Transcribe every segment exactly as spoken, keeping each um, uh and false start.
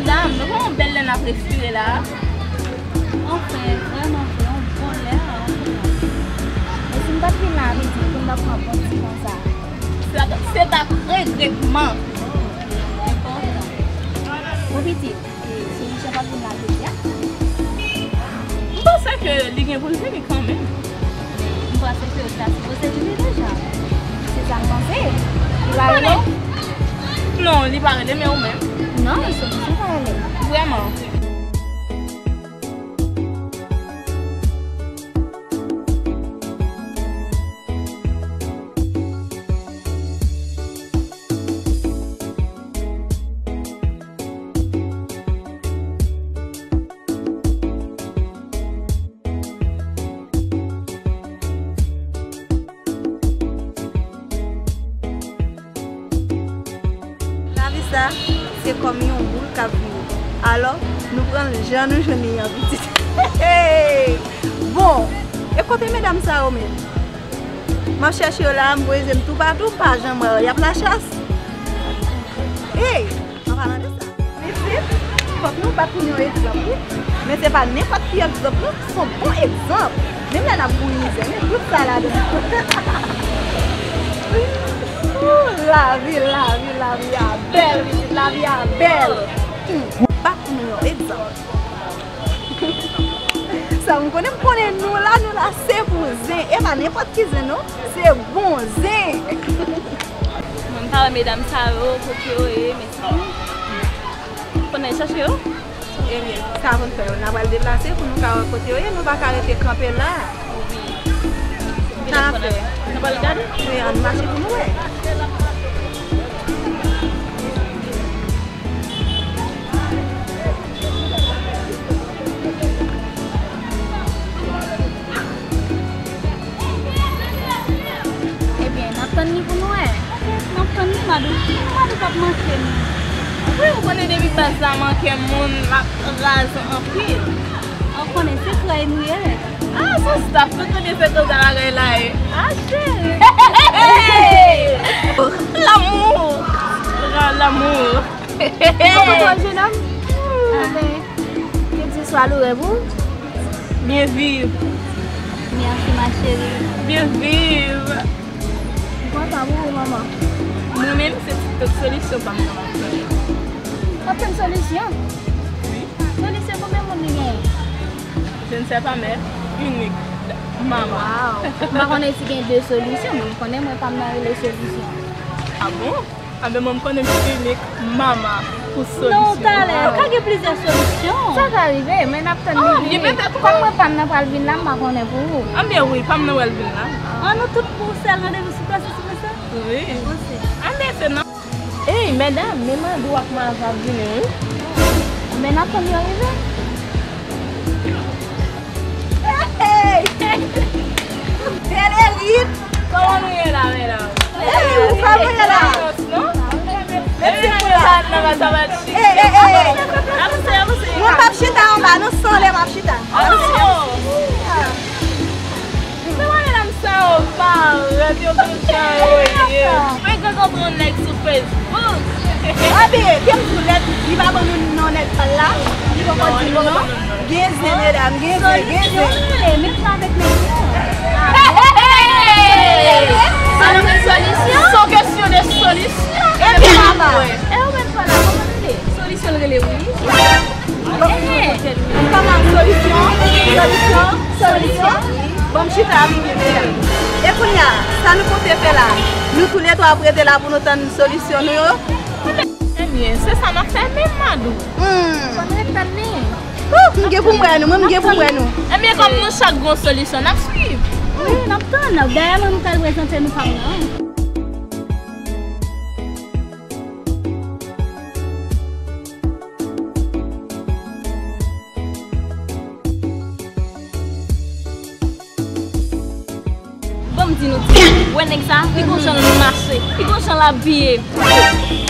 Medam, nou gen yon bèl lè n ap respire la. Anfen, vrèman vre, yon bon lè, an. Men si m pa t vin la midi pou m ta pran bon ti tan sa. Se t ap, se t ap regretman. Enpòtan. Bon, pitit, e, Solution pa t vin la jodi a? M panse ke li gen pou l vini kanmenm. M panse ke l ta sipoze vini deja. Se sa m panse. Li pa rele w? Non, li pa rele, men ou menm? Non, Solution pa rele m. Vrèman? Lavi sa, se kòm yon boul k ap vire. Alò, nou pran l jan nou jwenn li an, pitit. Bon, e kote medam sa yo menm? M ap chèche yo la, m voye je m toupatou, m pa janm wè yo. Y ap lachas. Ey, an palan de sa, mesye, fòk nou bat pou nou yon egzanp, wi. Men se pa nenpòt ki egzanp, non. Se yon bon egzanp. Menm lè n ap bouyi mizè, men tout sa ladan. Ooh, lavi, lavi, lavi a bèl, pitit, lavi a bèl. Hmm. Bat pou nou yon egzanp. Sa m konnen, m konnen nou la, nou la, se pou zen. E pa nenpòt ki zen, non. Se bon zen. Mwen, m pa wè medam sa yo, kote yo ye, men Ou konn al chache yo? Ebyen, sa pou n fè, n a pral deplase pou nou ka wè kote yo ye, nou pa ka rete kanpe la. Wi. Sa n ap fè? N a pral gade? Wi, ann mache pou nou wè. Ebyen, n ap tann li pou nou wè. Ok, n ap tann li, Madou. Madou p ap manke nou. Wi, ou konnen depi baz la manke moun, l ap raz anpil. Ou konnen se krèy nou ye. Ah, se staf, tout konnen se konsa bagay la ye. Ah, cheri. L'amour. L'amour. Kòman w ye, jenòm? Ah, ben, ke Dye swa louwe pou ou. Byen viv. Mèsi, ma chérie. Byen viv. M kontan pou ou, manman. Mwen menm, se TikTok Solution pa m nan m ap tann. W ap tann Solution? Wi. Solution, konbyen moun li genyen? Je ne sais pas, mais unique. Mama. Wow. M pa konnen si gen de Solution, men m konnen mwen pa m nan rele Solution. Ah bon? Anben, mwen, m konnen m inik, mama pou Solution. Non, talè, ka gen plizyè Solution. Sa ka rive, men n ap tann li vini. Kòm mwen pa m nan pral vin la, m pa konnen pou ou. Anben wi, pa m nan pral vin la. An nou tout pou sèl randevou sou plas, sou plas sa? Wi. Anben se nan. Ey, medam, men Madou ak Maza ap vini, wi. Men n ap tann yo rive. Hey! Bèl Erit! Kòman nou ye la, medam? Hey, ou pa vre la? Non? Mèsi pou la. Ey, ey, ey. Avanse, avanse. Mwen p ap chita anba, non, se anlè m ap chita. Avanse. Men wè medam sa yo parèt, yo tout jan yo ye. Men gang antre yon nèg sou Facebook. Abi, ke m di w nèg, li pa ban nou non nèg pa l la. Li poko di nou non. Gen zen, medam, gen zen, gen zen. Solution rele, menm jan avèk nèg yo. Hey! Sa nou gen solisyon? Se yon kesyon de solisyon. Epi mama. E ou menm pa la, kòman nou ye? Solisyon l rele wi. Kòman solisyon? Solisyon? Solisyon? Bon, m chita, m vini. E kounye a, sa nou pote fè la? Nou toulètwa ap rete la pou nou tann solisyon nou yo? Ebyen, se sa n ap fè menm, Madou. Hmm. Fò n ret tann li. Ouh, m gen pou m wè nou, mwen m gen pou m wè nou. Ebyen, kòm nou chak gen yon solisyon, n ap swiv. Wi, n ap tann. Dayè, mwen, m pral prezante nou pa m nan. Ban m di nou ti, wè nèg sa, pi gon jan l mache, pi gon jan l abiye.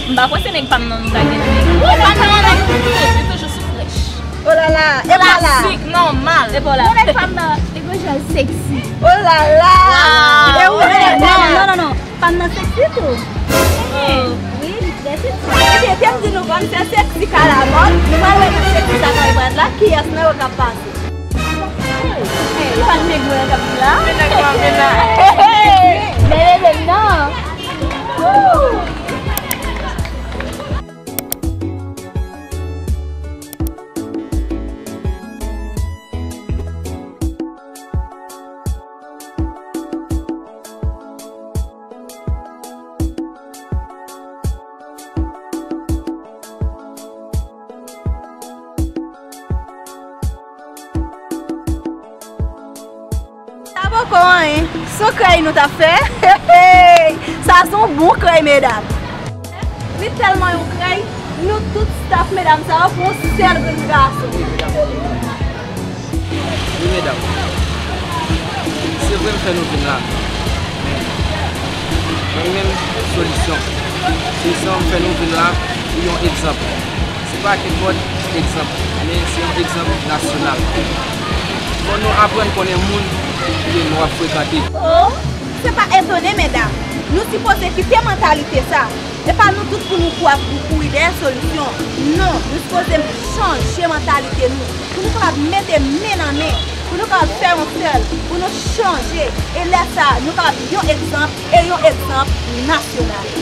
M pa kwè se nèg pa m nan nou ta gen. Wi, pa m nan nèg, li toujou sou frèch. Oh la la, e pa la. Klasik, nòmal. E pa la. Bon, nèg pa m nan, pi gon jan l seksi. Oh la la. Wow. E ou nèg pa m nan. Non, non, non, non. Pa m nan seksi tou. Wi. Ebyen, te m di nou kòm se seksi ka la mòd, nou pral wè nan seksi sa nan Ebrad la, kiyès nan yo k ap pase. Hey, e pa nèg mwen k ap vin la? Men nèg mwen vin la. Men leve m nan. Woo! Sa poko anyen. Se yon krèy nou t ap fè. Sa se yon bon krèy, medam. Li tèlman yon krèy, nou tout staff medam sa yo pou yon sèl grenn gason. Wi, medam. Se vre m fè nou vin la. Men, mwen menm, solisyon. Solisyon m fè nou vin la, pou yon egzanp. Se pa kenpòt egzanp, men se yon egzanp nasyonal. Fò nou aprann konnen moun ke nou ap frekante. Oh, se pa etone, medam. Nou sipoze kite mantalite sa. E pa nou tout pou nou kou-, pou kouri dèyè solisyon. Non, nou sipoze chanje mantalite nou. Pou nou kapab mete men nan men. Pou nou kapab fè yon sèl. Pou nou chanje. E lè sa a, nou kapab yon egzanp. E yon egzanp nasyonal.